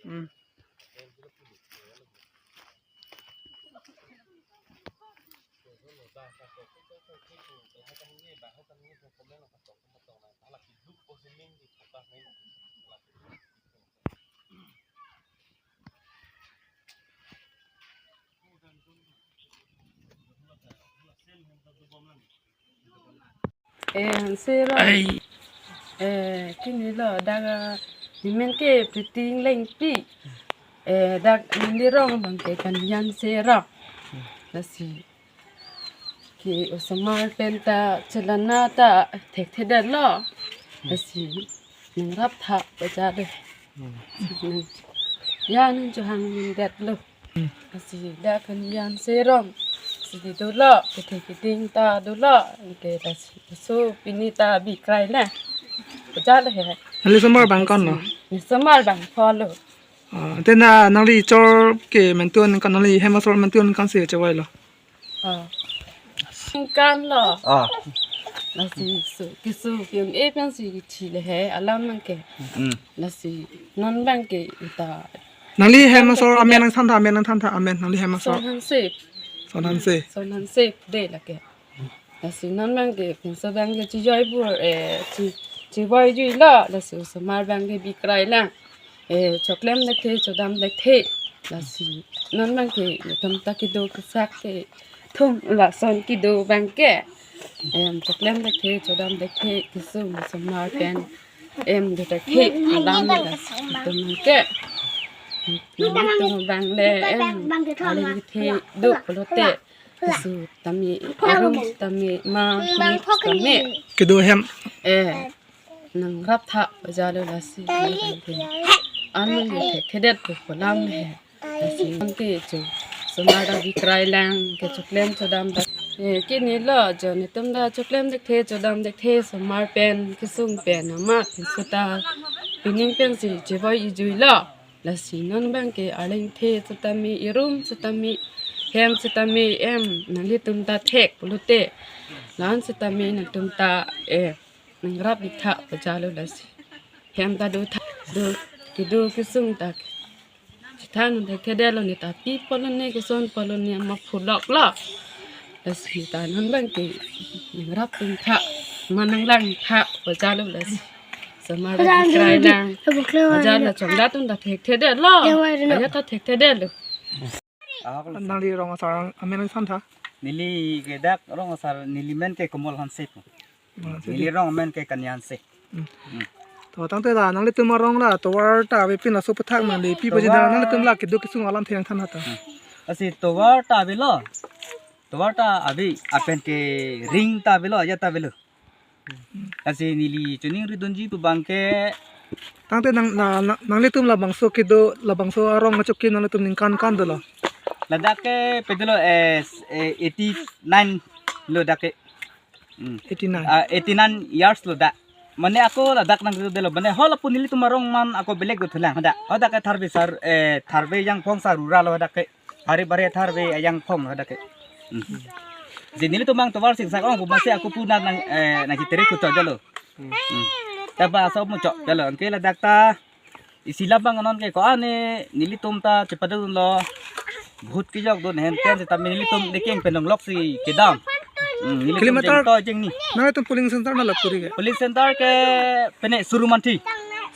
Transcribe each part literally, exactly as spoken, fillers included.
Hmm. Eh, Hanse Rong. Ai. Eh, pini lo, dak, ah, nemen ke Priting Lengpi. Eh, dak neli rong abang ke Kanyan Hanse Rong. Lasi ke osomar pen ta chelana ta thekthedetlo. Lasi nangrap tha baja de. Hmm. Ya nang chohang mindetlo. Hmm. Lasi dak Kanyan Hanse Rong. Lasi dolo, kethe keding ta dolo. Ke lasi so pini ta bikrai na. Baja de he. Neli osomar abang ko-an lo? Neli osomar abang ko-an lo. Ah, ante na nangli chor ke mentu-an ko-an, nangli hem asor mentu-an ko-an si chevailo? Ah. Ningkan lo. Ah. Lasi so, keso ke-un-e pensi kithi le he, alam abang ke. Hmm. Lasi non abang ke ita. Nangli hem asor amen nangthan tha, amen nangthan tha, amen, nangli hem asor. Son Hanse. Son Hanse. Son Hanse de lake. Lasi non abang ke pinso abang ke chijoi bur, eh, chi, chivoi juilo, lasi osomar abang ke bikrai lang. Eh, choklem dekthe, chodam dekthe. Lasi non abang ke netum ta kedo kesak kethom lason kedo abang ke. Em, choklem dekthe, chodam dekthe, kesung osomar pen. Em, do dekthe, alam de lasi netum abang ke. Netum abang le, em, aling kethe do pulote. Keso tame, arum tame, ma, mi tame. Kedo hem. Eh, nangrap tha baja lo lasi. An nang thekthedet pu alam he. Lasi non ke cho. Osomar ta bikrai lang, ke choklem chodam ta. Eh, pini lo, jo netum ta choklem dekthe, chodam dekthe, osomar pen, kesung pen, amat, pinso ta, pining pensi chivoi-i juilo. Lasi non abang ke alingthe setame, irum setame, hem setame, em, nanglitum ta thek pulote. La-an setame nangtum ta, eh, nangrap ik tha baja lo lasi. Hem ta do tha, do, kedo kesung ta. Chithan thekthedetlo, ne ta pi pulo ne, keson pulo ne, ma phulok lo. Lasi ta non abang ke nangrap tum tha, ma nanglang tha baja lo lasi. Osomar ta bikrai lang. Baja la chongda atum ta thekthedetlo. Aya ta thekthedetlo. Nangli rong asar amen nangthan tha? Neli ke dak rong asar, neli men ke Komol Hanse pu. Komol Hanse. Neli rong amen ke Kanyan Hanse. Hmm. Hmm. To tangte la nanglitum arong la tovar ta avepin laso aputhak nangli pi paji da, nanglitum la kedo kesung alamthe nangthan tha. Hmm. Lasi tovar ta avelo. Tovar ta ave, lapen ke ring ta avelo, ajat ta avelo. Lasi neli choningridunji pu abang ke. Tangte nang, na, na, nanglitum labangso kedo, labangso arong achokim nanglitum ningkan ko-an dolo? Ladak ke pedolo, eh, s-, eh, eighty nine lo dak ke. Hmm. Eighty nine. Ah, eighty nine years lo dak. Mane ako ladak nangkethe dolo. Mane halapu nelitum arong man ako belek do thulang hadak. Hadak ke Tharve sar, eh, Tharve Jangphong sar rural lo hadak ke. Hari bare Tharve Jangphong hadak ke. Hmm. Lasi nelitum abang tovar singsak ong pu masi ako pu nang, eh, nangkethe ri kuchok jalo. Hmm. Taba asap muchok jalo. Anke ladak ta isi labang anon ke ko-an ne nelitum ta chepadun lo. Bhut kejok dun hen ten setame nelitum dekeng pen longlok si kedam. Hmm, nelitum kilometer jeng to jeng ni. Nanglitum polling center na la kuri ke? Polling center ke pene Surumanthi.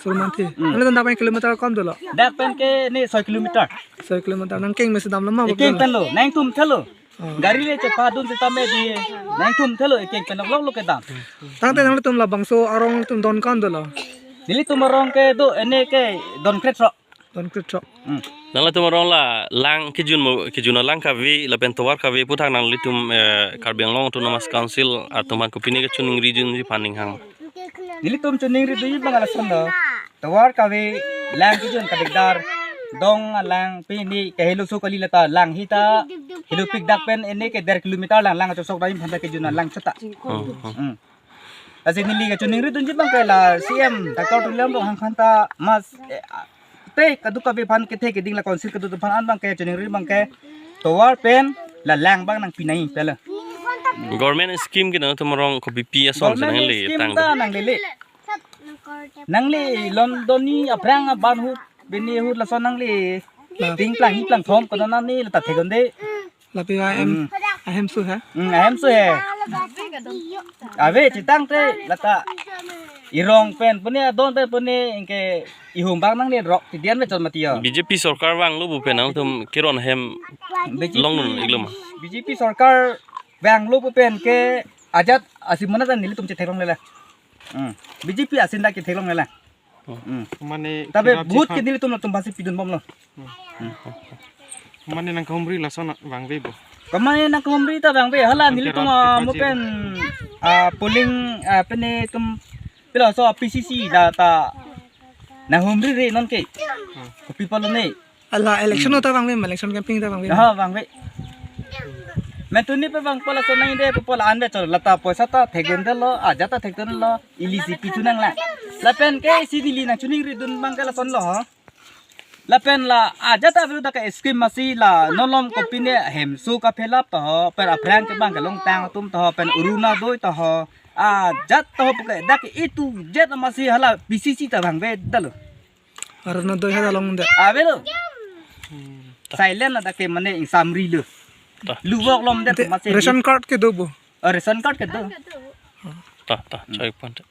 Surumanthi. Hmm. Nanglitum dak pen kilometer ko-an dolo? Dak pen ke ne soi kilometer. Soi kilometer. Nangkeng mesi dam lama. Ekeng pen lo, nangtum thelo. Oh. Gari le chepadun setame di nangtum thelo ekeng pen longlok lo kedam. Tangte nanglitum labangso arong tum don ko-an dolo? Nelitum arong ke do ene ke don krethrok. Don krethrok. Hmm. Nanglitum arong la lang kejun mo, kejun alang kave lapen tovar kave aputhak nanglitum, eh, Karbi Anglong Autonomous Council atum aphan kopine kachoningridunji aphan ning hang? Nelitum choningridunji abang lason do. Tovar kave lang kejun kadikdar. Dong alang pini ke helo so kali lata lang hita. Helo pik dak pen ene ke der kilometer lang, lang chosok dai phanta kejun lang chota. Hmm, hmm. Hmm. Lasi neli kachoningridunji abang ke la C M Doctor Tuliram Ronghang aphan ta mas, eh, Te kadokave aphan kethe keding la council kedo aphan an abang ke chiningri abang ke tovar pen la lang abang nangpi nangji pele. Government scheme ke nangtum arong kopi pi ason si nangle tang ta do. Nanglele. Nangle London ni aphrang aban ahut bini ahut lason nangle. Ting plang ni plang thom kono nani la ta thekonde. Lapi ahem, hmm, ahem su ha? Hmm, ahem su he. Ave chetang te la ta. Irong pen pune adon pen pune ingke ihum abang nangle rok tidian me chon mati yo. B J P sorkar vanglo pu pen nangtum keron ahem B J P, longnun iklo ma? B J P sorkar vanglo pu pen ke ajat asimana ta nelitum chetheklongle la. Hmm. B J P asin ta ketheklongle la. Hmm. Mane tabe kira vote chipha ke nelitum latum basi pidun bomlo. Hmm. Mane nangkahumri lason vangve bo. Kamane nangkahumri ta vangve hala nelitum, ah, mo pen, ah, polling, ah, pene tum pila so P C C da ta nanghumri re non ke. Hmm. Kopi palo ne. Ala election, hmm, ta vangve ma, election campaign ta vangve ma? Ha, vangve. Mentuni pe vang pala so nang de pe pala an de chol la ta poisa ta thekdun de lo, ajat ta thekdun lo, ili si pi thu nang la. Lapen ke si neli nangchiningri dun abang ke lason lo ho. Lapen la ajat ta ave dak ke scheme masi la non malom kopine hemso kaphelap ta ho, pen aphrang ke abang ke longtang atum ta ho, pen Orunodoi ta ho. Ajat ta ho puke dak itu jet masi hala P C C ta vangve da lo. Orunodoi ha ta long de. Avelo. Hmm. Silent na dak ke mane ingsamri lo. Ta. Lubok lom de. Ante masi ration card kedo bo? Oh, ration card kedo. Ta, ta, hmm, choi pon ta.